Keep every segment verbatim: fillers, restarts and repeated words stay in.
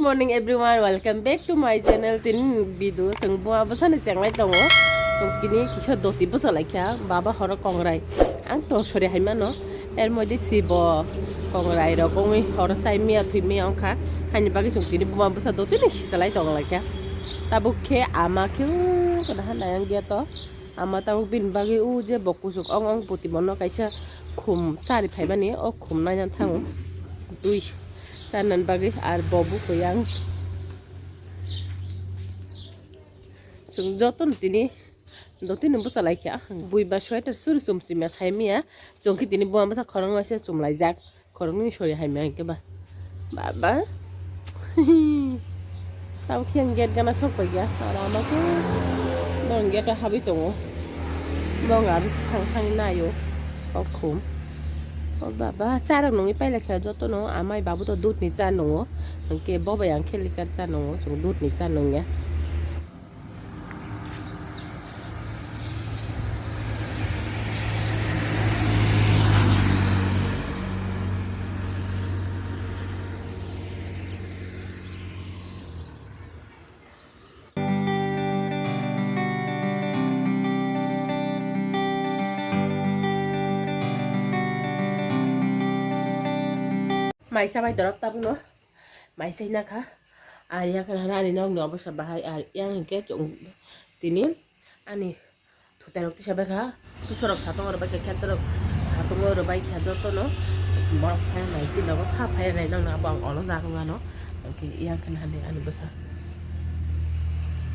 Morning everyone, welcome back to my channel. Tini video chwng buma bwsano chenglai tongo. Chwng tini kisa doti bwsa laikha, baba horo kongrai. Ang to sori hai mano. Er moddhe si bo kongrai rok ongwi horo sai miya thwi miya ongkha. Haini bagwi chwng tini buma bwsa doti ni sisalai tong laikha. Tabuk khe ama khe o kana hanai ang gate o. Ama tabuk bini bagwi o je bo kusuk ong ong puti bono kaisa khum chari phaimani, o khum naina thango. Twi. Chanani bagwi ar bo bukui ang. Chwng jotono tini dotino bwsa laikha. Bui ba sweater suri chumchima sai miya. Chwng khe tini buma bwsa khorang waisa chumlaijak. Khoroknwi sori hai miya khe ba. Baba. Tabuk khe ang gate gana sok paikha. Aro ama khe borok gate o habwi tongo. Bo wng aro thang thang naio. O khum. O baba, cha rok nungwi pailai kha jotono, amai babu to dudh ni cha nungo, hwnkhe bo bai ang khe likar cha nungo, chwng dudh ni cha nungya. Mai chabai dorok tabukno, mai chaina kha. Ar yang khna ani nokni obosta bahai, ar yang hinkhe chwng tini ani Thutai rok tisa bai kha, tusorok satung rok bai kha, khetorok satung rok bai kha jotono. Borok phai nai chini nogo sa phai nai nang abo ang olo jak wngano. Hwnkhe yang khna hani ani bwsa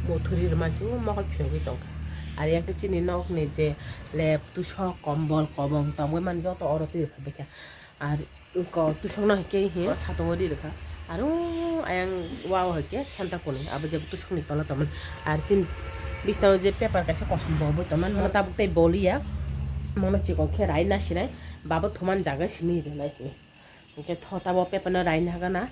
muthuri rwmani simi mokol phiyogwi tongkha. Ar yang khe chini nokni je lep, tusok, kombol, kobong tongwi mani joto oro twi rwkha. Ar Ko tusok no hwnkhe hi satungo ri rwkha. Aro ayang wow hwnkhe khenta kuni abo je tusok ni tola tongmani. Ar chini biskango je paper kaisa kosom bo bo tongmani, mono tabuk tei boliya. Mono chikon khe rai nasinai babo thumani jaga simi rinai hwnwi. Hwnkhe tho tabo paper no rai nahagana.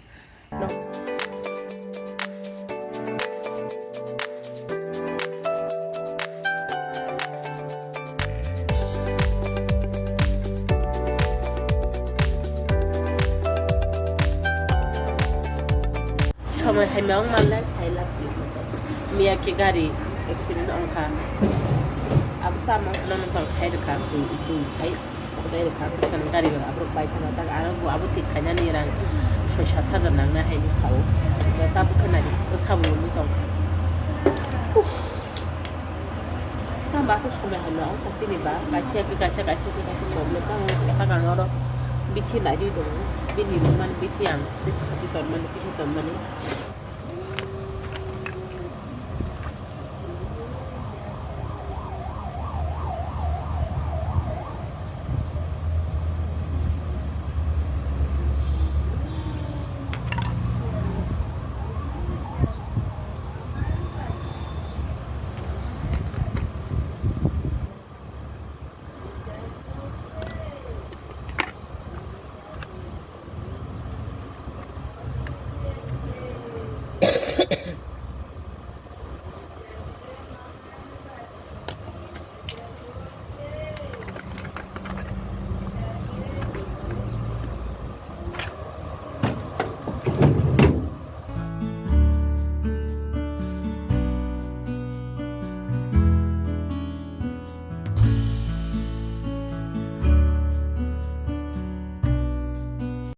Somoi hai mewng manle sai lab di. Miya khe gari accident ongkha. Abo tamo nono tong sai rwkha, bui, bui hai. Kotai rwkha, bwskang gari rok aborok bai thangna tak aro bo abo tik khainani rang soi sat hajar nangna haini sao. Tabuk khe nai sabo wngwi tongkha. Uff. Tamo aswk somoi hai no wngkha chini ba kaisa khe kaisa, kaisa khe kaisa problem tamo tak ang oro bithi naidi tongo. Bini rwmani bithi ang twi khati tonmani, kisa tonmani.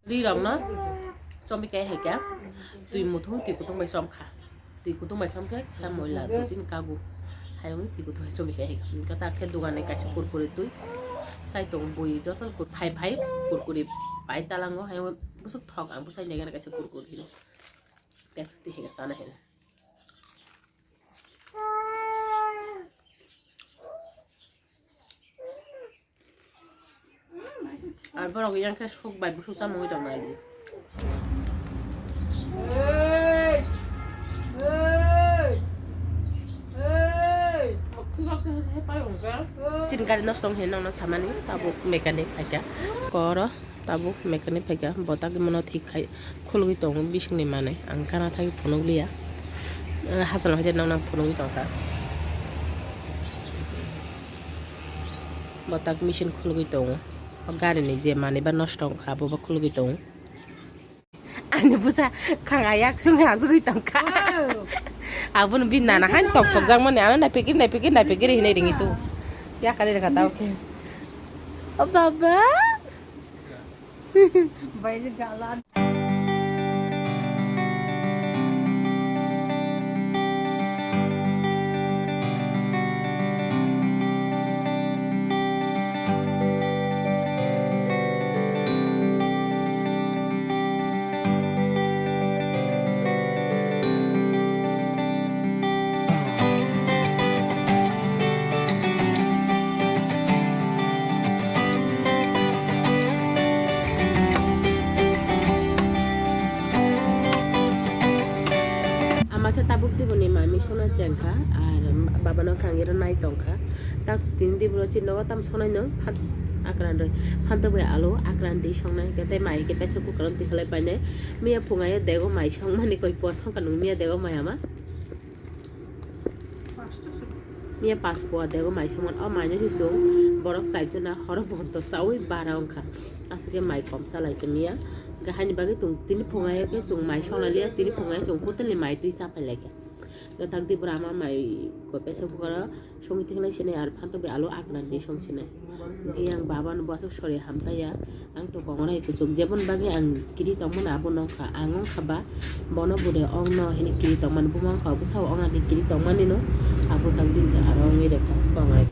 Ri rok no chomi kai hai kha, twi muthung twi kutung bai chom kha. Twi kutung bai chom khe kisa moila dotini kagu. Hayungni twi kutung hai chomwi khe hai. Hwnkhe ta khe dogan ni kaisa kurkure twi. Chai tong bui joto kur-, phai phai kurkure pai talango. Hayung bwswk thok ang bwsai nai gana kaisa kurkure hino. Pek twi hai chana hino. Ar borok yang khe suk bai busuk chamungwi tong nai di. Chini gari nosto wng hinwi nokno samani tabuk mechanic phaikha. Koro tabuk mechanic phaikha, botak mano thik khai khulugwi tongo bisingni manwi. Ang gana thangwi phunukliya. Hachal hai nokno phunugwi tongkha. Botak machine khulugwi tongo. O garini je manwi ba nosto wngkha, abo bo khulugwi tongo. Ani busa khang ayak sung ha jugui tongkha. Abun bin nana han tok tok jak mani ano na pikir na pikir na pikir hinai ringi tu. Ya kali reka tau ke. O baba. Bai je gala. Ama khe tabuk tiboni mami sona chengkha, ar babano kangiro nai tongkha. Tak tini dibro chini nogo tam sonai no phan-, akran roi. Phantok bai alu akran di songnai, hwnkhe tei mai hwnkhe pressure cooker o tikhalai painai. Miya phungayo dego mai songmani koi puwa songkha nung miya dego mai ama. Miya pas puwa dego mai songmani. O mai no si chwng borok chaichuna horo bonto chaui bara wngkha. Aswk khe mai kom cha lai khe miya. Hwnkhe haini bagwi chwng tini phungayo khe chwng mai songlai liya, tini phungayo chwng hotel ni mai twi cha phai lai kha. Hwnkhe tak di bwrwi ama mai koi pressure cooker o songwi tonglaisini ar phantok bai alu akran di songsinai. Hwnkhe yang baba no bwswk sori hamtaiya. Ang to kongrai kuchuk jebon bagwi ang kiri tongmani abo nongkha. Ang wngkha ba bono bude ongno hini kiri tongmani buma wngkha. Bwsao ong ani kiri tongmani no abo tak din ja aro wngwi rwkha kongrai.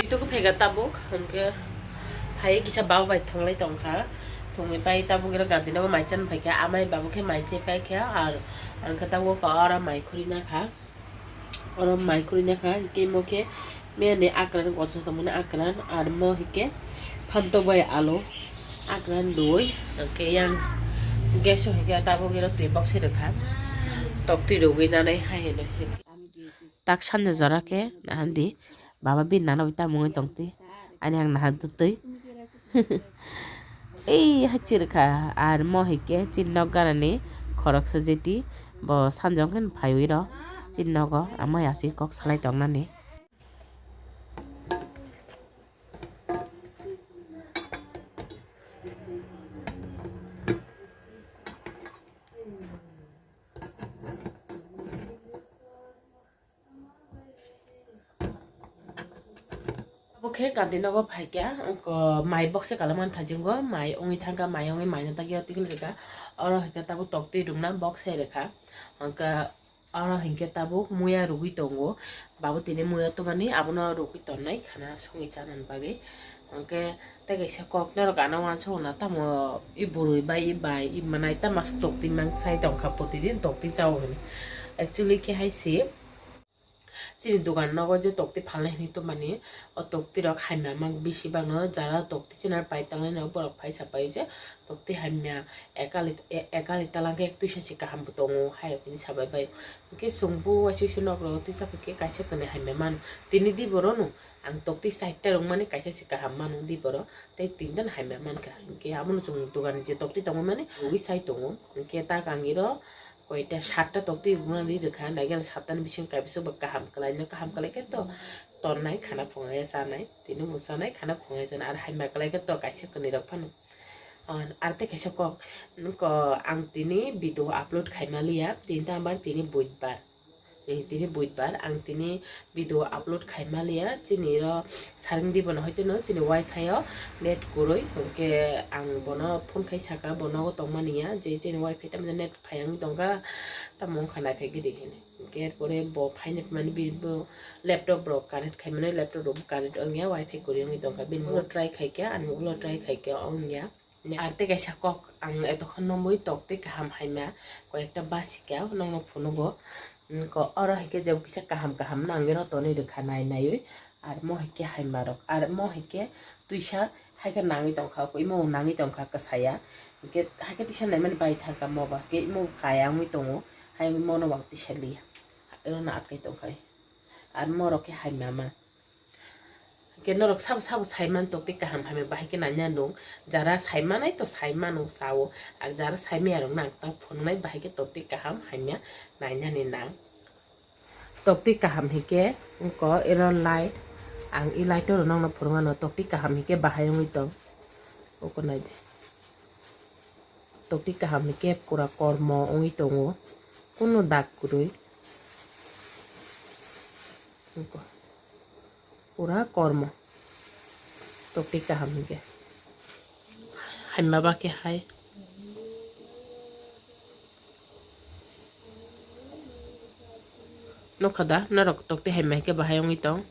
Ito ko phega tabuk, hwnkhe phai kisa baba bai thonglai tongkha. Thongwi pai tabuk iro gandino bo mai chan phaikha, amai babu khe mai che paikha, ar ang khe tabuk oro mai khurina kha. Oro mai khurina kha, hwnkhe imo khe miyani akran, kochok tongmani akran, ar mo hwnkhe phantok bai alu, akran dui, hwnkhe yang gas o hwnkhe tabuk iro twi box se rwkha, tok twi rwgwi nanai hai hwnwi. Tak sanja jora khe nahandi baba bini nana bai tamo wngwi tongtwi, ani ang nahak twtwi. Ei hai chirkha ar mo hai khe chini nok ganani khoroksa jeti bo sanjong khe phaiwi rw chini nogo amai asi kok salai tongnani. Abo khe gandhi nogo phaikha, wngkha mai box se kalamani thajingo, mai wngwi thangkha, mai wngwi mai no tagwi twi rwkha. Oro hinkhe tabuk tok twi rwkna box se rwkha. Hwnkhe oro hinkhe tabuk muya rwgwi tongo. Babu tini muya twmani abono rwgwi tonnai khana songwi chanani bagwi. Hwnkhe tei kaisa kok norok ano uansukna tamo i bwrwi bai i bai i manai tamo aswk tok twi mang sai tongkha, protidin tok twi chao hwnwi. Actually khe hai se. Chini dogan nogo je tokti phalnai hinwi tongmani, o tokti rok hamya mang bisi bangno, jara tokti chini pai tanglai no borok phai sapai je tokti hamya ekali, e-, ekali talangkhe twisa se kaham bo tongo hai rok hinwi sabai bai. Hwnkhe chwngbo waisa waisa nok rogo twisa phaikhe kaisa kwnwi hamya mano, tini di borok no ang tokti chaita rwngmani kaisa se kaham mano di borok tei tinta no hamya mankha, hwnkhe abono chwng dogan ni je tokti tongmani rwgwi sai tongo, hwnkhe tak ang iro. Koita satta toktwi rwkha, naikhe satta ni bisingo kaisa bo kaham kwlai no, kaham kwlai khe to tonnai khana phungai chanai, tini bo chanai khana phungai chanai, ar hamya kwlai khe to kaisa kwnwi rok phano. Ar tei kaisa kok, ang tini video upload khaima liya, tini tambar tini buidbar. Eh, tini buidbar, ang tini video upload khaima liya, chini ro saring di bono hoiteno chini wifi o net kwrwi, hwnkhe ang bono phone khai saka, bo nogo tongmani ya, je chini wifi tamjani net phai wngwi tongkha, tamo wngkha naiphaikhe di hini. Hwnkhe erpore bo phaina phimani bini bo laptop rok connect khaimani, laptop rok connect wngya, wifi kwrwi wngwi tongkha, bini ulo try khaikha, ani ulo try khaikha, wngya. Ar tei kaisa kok ang etokha nongwi tok tei kaham haima koyekta basika nongno phunugo. Ko oro hai khe jebo kisa kaham kaham nangwi rw tonwi rwkha nai naiwi. Ar mo hai khe haima rok, ar mo hai khe twisa hai khe nangwi tongkha, imo nangwi tongkha kwsaya. Hwnkhe hai khe tisa naimani bai thangkha mo ba, hwnkhe imo kaya wngwi tongo, hai wngwi mono bo ang tisa liya. Ero no atkai tongkha. Ar mo rok khe haima ma. Hwnkhe norok sabo sabo saiman tok tei kaham hamya bahai khe naina nung. Jara saimanai to saimano sao. Ar jara saimaya rok nang ta phunuknai bahai khe tok tei kaham hamya nainani nang. Tok tei kaham hwnkhe wngko ero light. Ang e light oro nokno phunukmano tok tei kaham hwnkhe bahai wngwi tong. Oko naidi. Tok tei kaham hwnkhe pura kormo wngwi tongo. Kunu dak kwrwi. Wngko. Pura kormo. Tok tei kaham hwnkhe. Haima ba khe hai. Nukha da, norok tok tei haima hwnkhe bahai wngwi tong.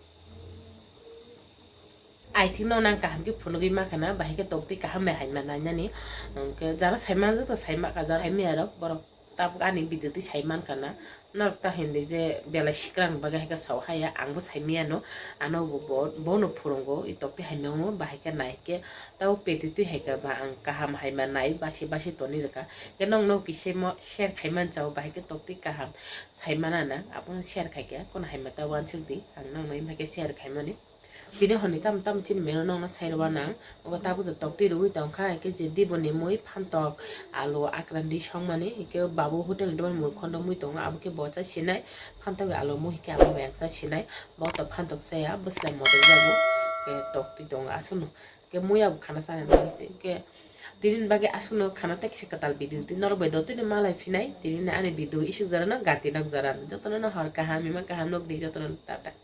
I think no nang kaham khe phunugwi mankha na, bahai khe tok tei kaham bai haima nainani. Hwnkhe jara saima joto saima ka, jara saimaya rok borok. Tabuk ani video twi sai mankha na, norok ta hindi je belai sikrang bagwi hai khe sao haya, ang bo sai miyano, ano bo, bo, bono phurungo, i tok tei hai miyano, bahai khe nai khe, tabuk peti twi hai khe ba ang kaham hai ma nai, basi basi toni rwkha, khe nokno kisa mo share khai man chao, bahai khe tok tei kaham sai mana na, abono share khai khe, kono hai ma ta uansuk di, ang nokno ima khe share khai mani. Bini hwnwi tamo tamo chini mero nokna sai rwna nang. Obo tabuk tok twi rwui tong kha, hwnkhe je diboni mui phantok, alu, akrandi songmani, hwnkhe babu hotel ni diboni mui khondok mui tongo, abo khe bo cha sinai, phantok alu mui hwnkhe abo bai ang cha sinai, bo to phantok chaya, bwslai motok jago, hwnkhe tok twi tongo aswkno. Hwnkhe mui abo khana chana nang se, hwnkhe tini bagwi aswkno khana tei kisa kwtal video twi norok bai dotino malai phinai, tini ani video isuk jora no gati nok jora no, jotono no hor kaham, ima kaham nokdi jotono tata.